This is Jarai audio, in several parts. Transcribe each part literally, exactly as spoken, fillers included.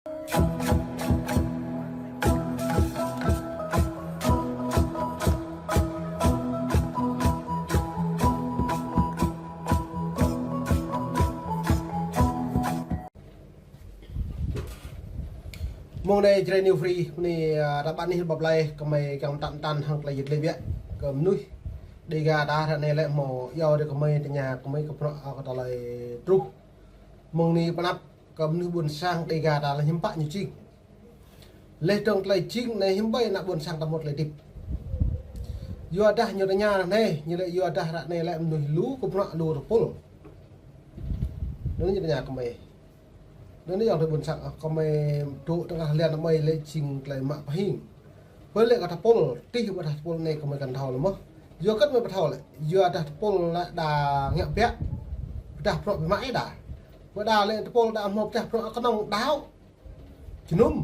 Mông anai Jrai New Free, mơ̆ng anai, a, ră ƀă anih ƀă blai, gơmơi kiăng mơtăn mơtăn hăng tơlơi yit lĕ biă kơ mơnuih Dega ta ră anai lĕ hmâo iâu rai gơmơi tơña gơmơi kơ bruă, a, kơ tơlơi truh. Mơ̆ng anai pơanăp kơ mơnuih ƀôn sang Dega ta lĕ hiư̆m pă ñu jing. Lĕ dơ̆ng tơlơi jing anai hiư̆m ƀai ană ƀôn sang ta hmâo tơlơi hơdip. Yua dah ñu tơña ră anai, ñu lĕ yua dah ră anai lĕ mơnuih lu kơ bruă lu tơpul. Anŭn ñu tơña gơmơi. Anŭn ñu tơña ƀôn sang, a, gơmơi dŏ tơngah liăn gơmơi lĕ jing tơlơi mă pơhing. Ƀơi lĕ kơ tơpul, tih ƀơi dah tơpul anai gơmơi kăn thâo lĕ mơ̆. Yua hơget gơmơi ƀu thâo lĕ, yua dah tơpul lĕ đa ngă biă, pơdah bruă biă mă ih đa. Ƀơi đa lĕ tơpul đa hmâo pơdah bruă kơnơ̆ng đaŏ. Jơnum.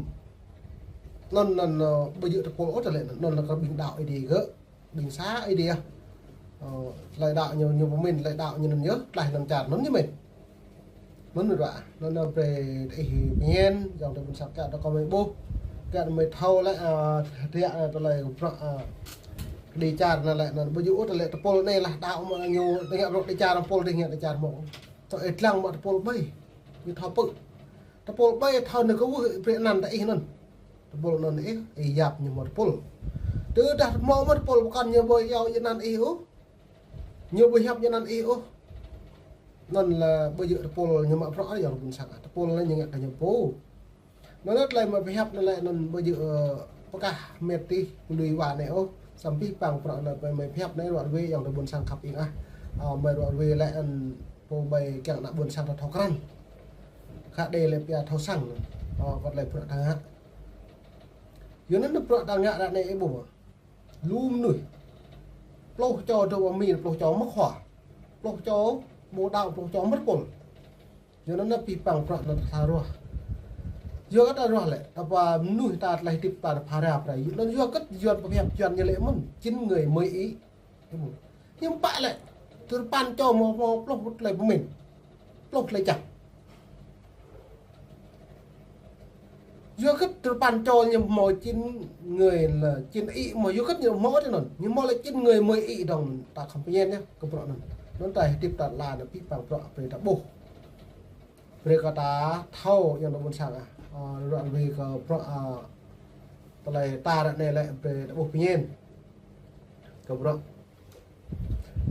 Anŭn, anŭn, ơ, ƀu djơ̆ tơpul ôh ta lĕ, anŭn, anŭn kơ ƀing đaŏ Ơi Adai gơ̆, ƀing sa Ơi Adai. Ơ, tơlơi đaŏ ñu, ñu pơmĭn tơlơi đaŏ ñu anŭn yơh, tlaih anŭn čar anŭn ñu mĭn. Anŭn ră, anŭn, anŭn brơi ih pơñen, ayŏng adơi ƀôn sang kiăng ta gơmơi ƀuh, kiăng ta gơmơi thâo lĕ, ơ, hơdră, ơ, tơlơi bruă, ơ, kơđi čar anŭn lĕ, anŭn ƀu djơ̆ ôh ta lĕ tơpul anai lah đaŏ mă ñu, tơña bruă kơđi čar, tơpul tih ngă kơđi čar mơ̆. Thâo ih lăng mă tơpul ƀai, ñu thâo pơ̆. Tơpul ƀai thâo anŭn kơ wơ̆t brơi anăn ta ih anŭn. Tơpul anŭn ih, ih yap ñu hmâo tơpul. Tơdah hmâo mă tơpul pơkŏn ñu ƀu iâu anăn ih ôh. Ñu ƀu hiăp ñu anăn ih ôh. Anŭn lĕ ƀu djơ̆ tơpul ñu mă bruă ayŏng adơi ƀôn sang. Tơpul lĕ ñu ngă kơ ñu pô. Anŭn lĕ tơlơi mă pơhiăp anŭn lĕ anŭn ƀu djơ̆, ơ, pơkah met tih lui wa anai ôh. Samơ̆ pih pang bruă anŭn mă pơhiăp anai ruă ruai ayŏng adơi ƀôn sang khăp ing ah. Ơ, mă ruă ruai lĕ anŭn pô ƀai kiăng ană ƀôn sang ta thâo krăn. Khă đe lĕ pia thâo săng. Ơ, kơ tơlơi bruă ta ngă. Yua anŭn bruă ta ngă ră anai ih ƀuh mơ̆. Lu mơnuih. Pluh čô dŏ pơ Mi, pluh čô mă khua. Pluh čô ƀu đaŏ, pluh čô mă tơpul. Yua anŭn pih pang bruă anŭn ta ruah. Yua kơ ta ruah lĕ, ta pơmơnuih ta tơlơi hơdip ta phara phara. Yua anŭn yua hơget Yuan pơhiăp Yuan ñu lĕ mơ̆n, chín người mười ý. Hiư̆m pă lĕ, tơpăn čô hmâo, hmâo pluh tơlơi pơmĭn. Pluh tơlơi čang. Yua hơget tơpăn čô ñu hmâo chín người là chín ý mơ̆ yua hơget ñu hmâo tơ anŭn. Ñu hmâo lĕ chín người mười ý dơ̆ng ta khŏm pơñen yơh, kơ bruă anŭn. Anŭn ta hơdip ta la anŭn pih pang bruă brơi ta ƀuh. Brơi kơ ta thâo ayŏng adơi ƀôn sang ah. Ơ, ruă ruai kơ bruă, ơ, tơlơi ta ră anai lĕ brơi ta ƀuh pơñen. Kơ bruă.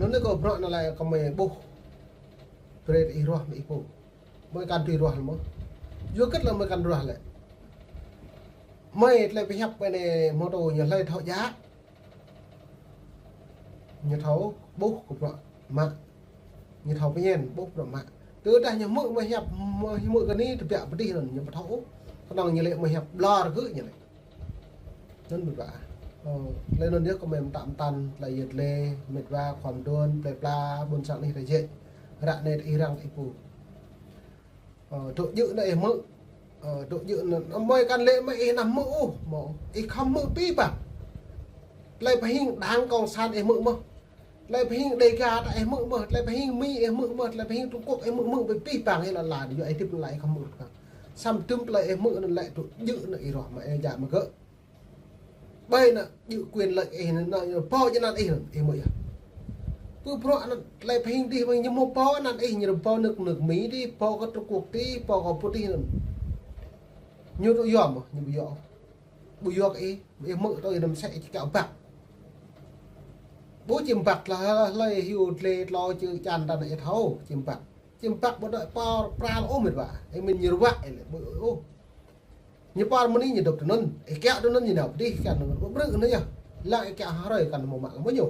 Anŭn lĕ kơ bruă anŭn lĕ gơmơi ƀuh. Brơi ih ruah mă ih pô. Gơmơi kăn tui ruah lĕ mơ̆. Yua hơget lĕ gơmơi kăn ruah lĕ. Gơmơi tơlơi pơhiăp ƀơi anai hmâo tơlơi ñu hlơi thâo djă. Ñu thâo ƀuh kơ bruă mă. Ñu thâo pơñen ƀuh bruă mă. Tơdah ñu hmư̆ gơmơi hiăp, hmư̆ gơmơi kơ anai tơbiă pơdih anŭn ñu ƀu thâo ôh. Kơnơ̆ng ñu lĕ gơmơi hiăp ƀlŏr gơ̆ ñu lĕ. Anŭn ƀu ƀă. Ơ, tơlơi anŭn yơh gơmơi mơtă mơtăn, tơlơi yet lĕ, met wa, khua mơduôn, plơi pla, ƀôn sang anih ta jĕ. Ră anai ih răng ih pô. Ơ, dŏ djơ̆ anŭn ih hmư̆. Ơ, dŏ djơ̆ anŭn, gơmơi kăn lĕ mă ih anăm hmư̆ ôh, mơ̆. Ih khŏm hmư̆ pih pang. Tơlơi pơhing đảng cộng sản ih hmư̆ mơ̆. Tơlơi pơhing Dega ta ih hmư̆ mơ̆, tơlơi pơhing Mi ih hmư̆ mơ̆, tơlơi pơhing Trung Quốc ih hmư̆ mơ̆, ƀu pih pang ih lă lă, yua ih hơdip lă ih khŏm hmư̆ pih pang. Samơ̆ tơm tơlơi ih hmư̆ anŭn lĕ dŏ djơ̆ anŭn ih ruah mă ih djă mă gơ̆. Ƀai anŭn djơ̆ quyền lợi ih anŭn, anŭn pô jơnăn ih anŭn, ih hmư̆ yơh. Pơ bruă anŭn tơlơi pơhing dih, pơhing ñu hmâo pô anŭn ih, ñu pô nước, nước Mi dih, pô kơ Trung Quốc dih, pô kơ pô dih anŭn. Ñu dŏ yom, ñu ƀu yom. Ƀu yua kơ ih, ih hmư̆ tui ih anŭn mơsĕ ih čơkă ƀă. Ƀu či ƀă lah, lah, lah, hyu dlê tlô čư̆ čan ta anŭn ih thâo, či ƀă. Či ƀă ƀu dŏ pô pral ôh met wa. Ih mĭn ñu ruă ih lĕ, ƀu ôh. Ñu pô mơni ñu dŏ tui anŭn. Ih kiăng tui anŭn ñu nao pơdih, kiăng anŭn ƀu brơi anŭn yơh. Lăng ih kiăng hrơi kăn hmâo mă lăm ñu.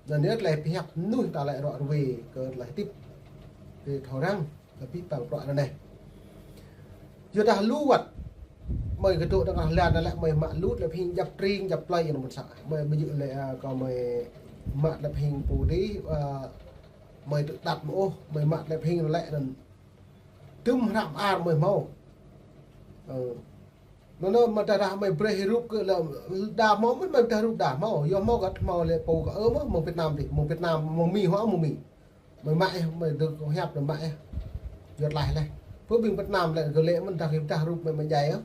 Anŭn yơh tơlơi pơhiăp mơnuih ta lĕ ruă ruai kơ tơlơi hơdip. Brơi thâo răng. Tơlơi pih pang bruă anŭn anai. Yua dah lu wơ̆t. Gơmơi kơdŏ tơngah liăn anŭn lĕ gơmơi mă lu tơlơi pơhing djăp tring, djăp plơi anŭn ƀôn sang. Gơmơi ƀu djơ̆ lĕ, a, kơ gơmơi mă tơlơi pơhing pô dih, a, gơmơi tơ̆ tăt mơ̆ ôh, gơmơi mă tơlơi pơhing lĕ anŭn. Tơm hră mơar gơmơi hmâo. Ơ. Anŭn anŭn mơ̆ tơdah gơmơi brơi hrup kơ lĕ đa hmâo mơ̆n, mơ̆ tơdah hrup đa hmâo. Yua hmâo găt hmâo lĕ pô kơ ơ mơ̆, mơ̆ng Việt Nam dih, mơ̆ng Việt Nam, mơ̆ng Mi hmâo, mơ̆ng Mi. Mơi mă ih, mơi dơ̆ng kơ hiăp mơi mă ih. Yua tlaih leh. Pơ ƀing Việt Nam lĕ gơ̆ lĕ mơ̆n dah gơ̆ dah rup mơi mơi djai ôh.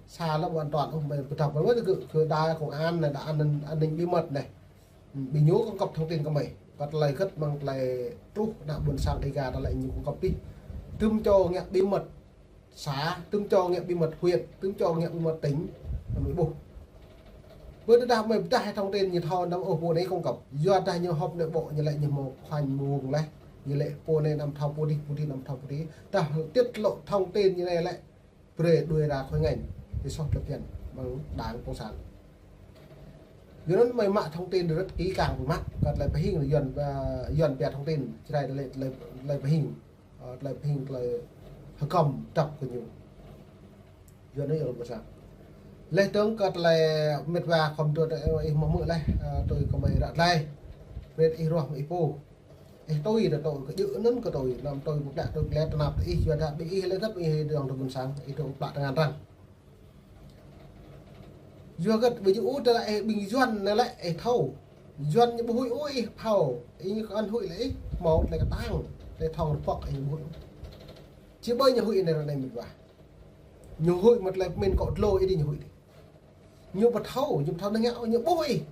Sa lăm an toàn ôh mơi pơdah pơwơ̆t gơ̆, gơ̆ đa công an anai, đa an ninh, an ninh bí mật anai. Ƀing ñu kơngkăp thông tin kơ mơi. Kơ tơlơi gĕt mơ̆ng tơlơi truh ană ƀôn sang Dega tơlơi ñu kơngkăp pih. Tơm čô ngă bí mật xã, tơm čô ngă bí mật huyện, tơm čô ngă bí mật tỉnh, mơi ƀuh. Bơ tơdah mơi pơdah thông tin ñu thâo anăm ôh pô anai kơngkăp. Yua dah ñu họp nội bộ ñu lĕ ñu hmâo khoanh vùng leh. Ñu lĕ pô anai anăm thâo pô adih, pô adih anăm thâo pô adih. Dah tiết lộ thông tin ñu anai lĕ brơi đuaĭ ra khỏi ngành, ñu soh tơlơi phiăn mơ̆ng đảng cộng sản. Yua anŭn mơi mă thông tin rất kỹ càng mă, kơ tơlơi pơhing Yuan, ơ, Yuan pia thông tin, Jrai tơlơi, tơlơi, tơlơi pơhing, ơ, tơlơi pơhing, tơlơi hơkŏm dăp kơ ñu. Yua anŭn yơh lăm pơsăp. Leh dơ̆ng kơ tơlơi mĕt wa khŏm tui, ơ, ih mơ̆ mơ̆ leh, ơ, tui kơ mơi ră tơlơi. Brơi ih ruah mơi ih pô. Ih tui tơ tui, kơ djơ̆ anŭn kơ tui, anăm tui pơplĕ tui plĕ tơnap tơ ih, yua dah ƀing ih lĕ gĕt ih dŏng tơ ƀôn sang, ih tui pơplă tơngan arăng. Yua gĕt ƀu djơ̆ ôh tơlơi ih ƀing Yuan anai lĕ ih thâo. Yuan ñu ƀu huĭ ôh ih phao, ih ñu kơ ăn huĭ lĕ ih hmâo tơlơi kơtang, tơlơi thŏng rơpŏk ih ƀu huĭ ôh. Či ƀơi ñu huĭ anai ră anai mĕt wa. Ñu huĭ mơ̆ tơlơi pơmĭn kŏ dlô ih dih ñu huĭ dih. Ñu ƀu thâo, ñu ƀu thâo năng ngă ôh, ñu ƀuh ih.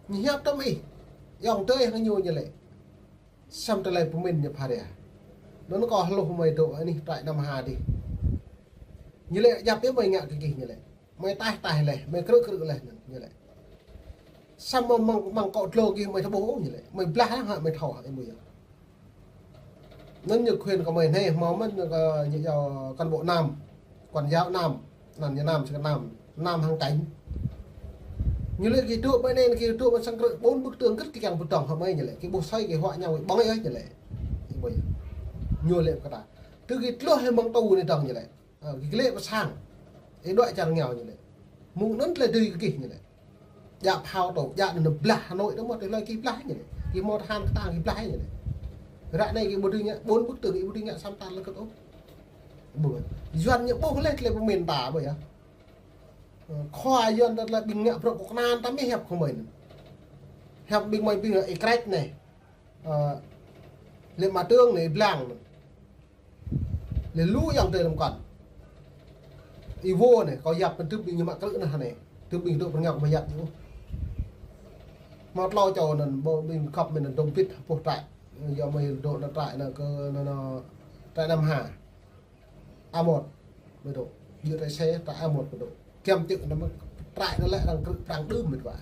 Ñu hiăp tơm ih. Yŏng tơi hăng ñu ñu lĕ. Săm tơlơi pơmĭn ñu pha ria. Anŭn kâo hluh mơi dŏ anih trại Nam Hà dih. Ñu lĕ djăp yơh mơi ngă kơ gih ñu lĕ. Mơi taih taih leh, mơi krư̆ krư̆ leh anŭn ñu lĕ. Săm mơ̆ng, mơ̆ng, mơ̆ng kŏ dlô gih mơi tơƀuh ôh ñu lĕ. Mơi blah hă mơi thâo hă ih ƀuh yơh. Anŭn ñu khuyên kơ mơi anai, hmâo mơ̆n kơ ñu yua cán bộ nam, quản giáo nam, anăn ñu nam, sĭt nam, nam hăng cảnh. Ñu lĕ gih dŏ ƀơi anai, gih dŏ ƀơi sang krư̆ bốn bức tường gĕt gih kiăng pơdŏng hă mơi ñu lĕ. Gih ƀuh soi gih huă ñao ƀơ̆ng ih ñu lĕ. Ih ƀuh yơh. Ñu lĕ kơ ta. Tơ gih tluh hĭ mơ̆ng tŭ anai dơ̆ng ñu lĕ. Ơ, gih lĕ pơ sang. Ih đuaĭ čar rơngiao ñu lĕ. Mơ̆ng anŭn tơlơi dưi kơ gih ñu lĕ. Djă phao tŭ, djă anŭn blah Hà Nội dơ̆ng mơ̆ tơlơi gih blah ñu lĕ. Gih hmâo tơhan kơtang gih blah ñu lĕ. Ră anai gih ƀu dưi ngă, bốn bức tường gih ƀu dưi ngă săm tar lơ gĕt ôh. Ƀuh. Yuan ñu ƀuh leh tơlơi pơmĭn ta ƀuh yơh. Ơ, khua Yuan ta tơlơi ƀing ngă bruă kơ kơnang ta mơ̆ hiăp kơ mơi anŭn. Hiăp ƀing mơi ƀing ih krĕč anai. Ơ, lĕ mă tường anai blang anŭn. Lĕ lu yŏng tơi lăm kŏn. Ih wơ̆ anai, kâo yap pơtưp ƀing ñu mă krư̆ anai anai. Tưp ƀing dŏ pơrngăk mơi yap ñu. Hmâo tlâo čô anŭn, ƀô̆ ƀing khŏp mơi anŭn dŏ bit pơh trại. Yua mơi dŏ anŭn trại anŭn kơ anŭn, anŭn trại Nam Hà. A một mơi dŏ. Yua trại C, trại A một mơi dŏ. Kiăng čư̆ anŭn mơ̆ trại anŭn lĕ arăng krư̆ prăng đưm mĕt wa.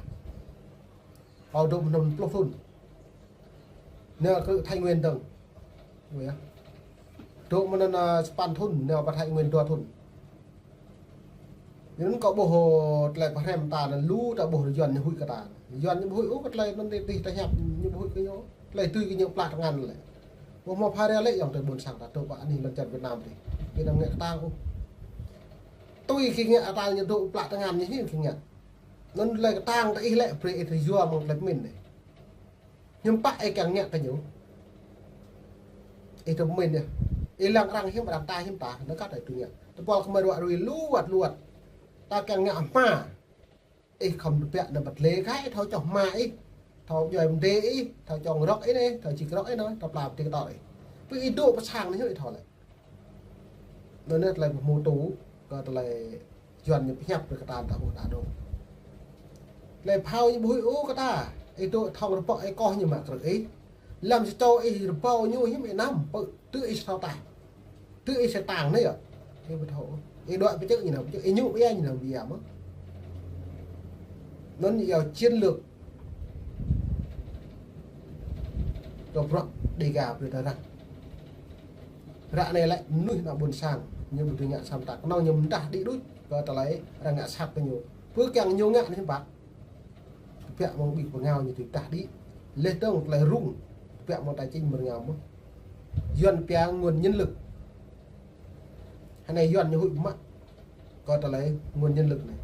Kâo dŏ mơ̆n năm pluh thŭn. Nao kơ Thái Nguyên dơ̆ng. Ƀuh yơh. Dŏ mơ̆n năm, ơ, sapăn thŭn, nao pơ Thái Nguyên dua thŭn. Anŭn kâo ƀuh tơlơi pơhrăm ta anŭn lu ta ƀuh Yuan ñu huĭ kơ ta. Yuan ñu ƀu huĭ ôh kơ tơlơi anŭn tih ta hiăp ñu ƀu huĭ kơ ñu. Tơlơi tui kơ ñu plă tơngan lĕ. Ƀuh hmâo pha ria lĕ yŏng tơi ƀôn sang ta dŏ pơ anih lŏn čar Việt Nam dih. Gih anăm ngă kơtang ôh. Tui gih ngă ta ñu dŏ plă tơngan ñu hiư̆m gih ngă. Anŭn tơlơi kơtang ta ih lĕ brơi ih tơyua mơ̆ng tơlơi pơmĭn anai. Hiư̆m pă ih kiăng ngă kơ ñu. Ih tơ pơmĭn yơh. Ih lăng arăng hiư̆m arăng ta hiư̆m ta, anŭn kah ta tui ngă. Tơpul kơ mơi ruă rui luăt luăt. Ta kiăng ngă hma. Ih khŏm tơbiă anŭn băt lĕ kơ ih thâo čoh hma ih. Thâo djuai mdê ih, thâo čong rơ̆k ih anai, thâo čik rơ̆k ih anai, thâo pla pơtĭ kơtor ih. Pơ ih dŏ pơ sang anai hiư̆m ih thâo lĕ. Anŭn anai tơlơi pơhmu tŭ, kơ tơlơi Yuan ñu pơhiăp brơi kơ ta ta ƀuh ta dŏ. Tơlơi phao ñu ƀu huĭ ôh kơ ta, ih dŏ thŏng rơbâo ih koh ñu mă krư̆ ih. Lăm sa čô ih rơbâo ñu hiư̆m ih anăm, pơ tơ ih sa thâo taih. Tơ ih sa tang anai yơh. Ih ƀu thâo. Ih đuaĭ pơčơ̆ ñu nao pơčơ̆, ih ñu ƀiă ñu nao ƀiă mơ̆n. Anŭn yơh chiến lược kơ bruă Dega brơi ta răng. Ră anai lĕ mơnuih ană ƀôn sang, ñu ƀu dưi ngă săm ta. Kơnơ̆ng ñu mơdah đĭ đuč kơ tơlơi arăng ngă sat kơ ñu. Pơ kiăng ñu ngă anai hiư̆m pă. Tơbiă mơ̆ng ƀing pơngao ñu tui tah đĭ. Leh dơ̆ng tơlơi rŭng. Tơbiă mơ̆ng tài chính pơngao mơ̆n. Yuan pia nguồn nhân lực. Hơnai Yuan ñu huĭ mă. Kơ tơlơi nguồn nhân lực anai.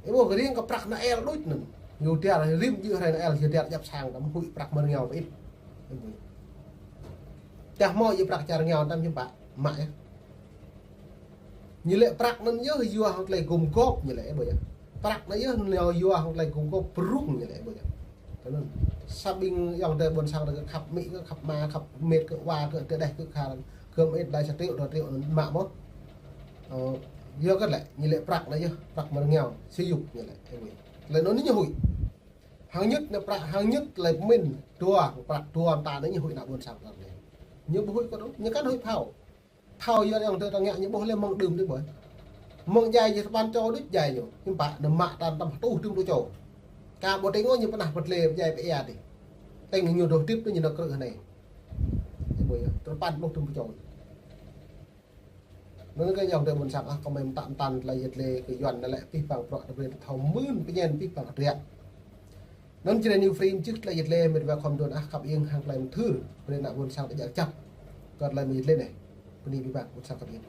Ih ƀuh riêng kơ prăk Noel đôč anŭn. Yua dah rĭm djơ̆ hrơi Noel yua dah djăp sang ta mơ̆ huĭ prăk mơ̆ng rơngiao pơ ih. Dah hmâo yua prăk čar rơngiao ta hiư̆m pă. Mă yơh. Ñu lĕ prăk anŭn yơh yua hăng tơlơi gum gôp ñu lĕ ƀuh yơh. Prăk anŭn yơh ñu yua hăng tơlơi gum gôp pơrŭng ñu lĕ ƀuh yơh. Tơ anŭn. Sa ƀing yŏng tơi ƀôn sang ta kơ khăp amĭ kơ khăp ama khăp mĕt kơ wa kơ tơdeh kơ khar. Gơm ĭt lai sa triệu, dua triệu anŭn mă mơ̆. Ơ, yua kơ lĕ, ñu lĕ prăk anai yơh, prăk mơ̆ng rơngiao, si yŭk ñu lĕ, ơ, ƀơi. Lĕ anŭn ñu huĭ. Hăng ñŭt anai prăk, hăng ñŭt lĕ pơmĭn, dua, prăk dua mơta anai ñu huĭ ană ƀôn sang anai. Ñu ƀu huĭ kơ anŭn, ñu kăn huĭ phao. Phao yua yang tơ tơngă ñu ƀuh lĕ mơ̆ng đưm đĭ ƀơi. Mơ̆ng djai ñu tơpăn čô đĭ djai ñu. Hiư̆m pă anŭn mă tăn tăm hơtuh tơm tŭ čô. Ka ƀu tơngô ñu pơnah pơtlê djai pơ ia dih. Tơng ñu dŏ hơdip ñu nao krư̆ anai. Ơ ƀơi, tơpăn pluh tơm tŭ čô. Anŭn kơ yang tơ ƀôn sang ah, kơ mơi mơtă mơtăn tơlơi yet lĕ kơ Yuan anai lĕ pih pang prăk tơ brơi thâo mưn pơñen pih pang hơdră. Anŭn Jrai New Frame čih tơlơi yet lĕ mĕt wa khŏm dŏ ah kăp iêng hăng tơlơi mơthưr. Brơi ană ƀôn sang tơjăk čăp. Kơ tơlơi mơi yet lĕ anai. Bơni pih pang ƀôn sang kăp iêng.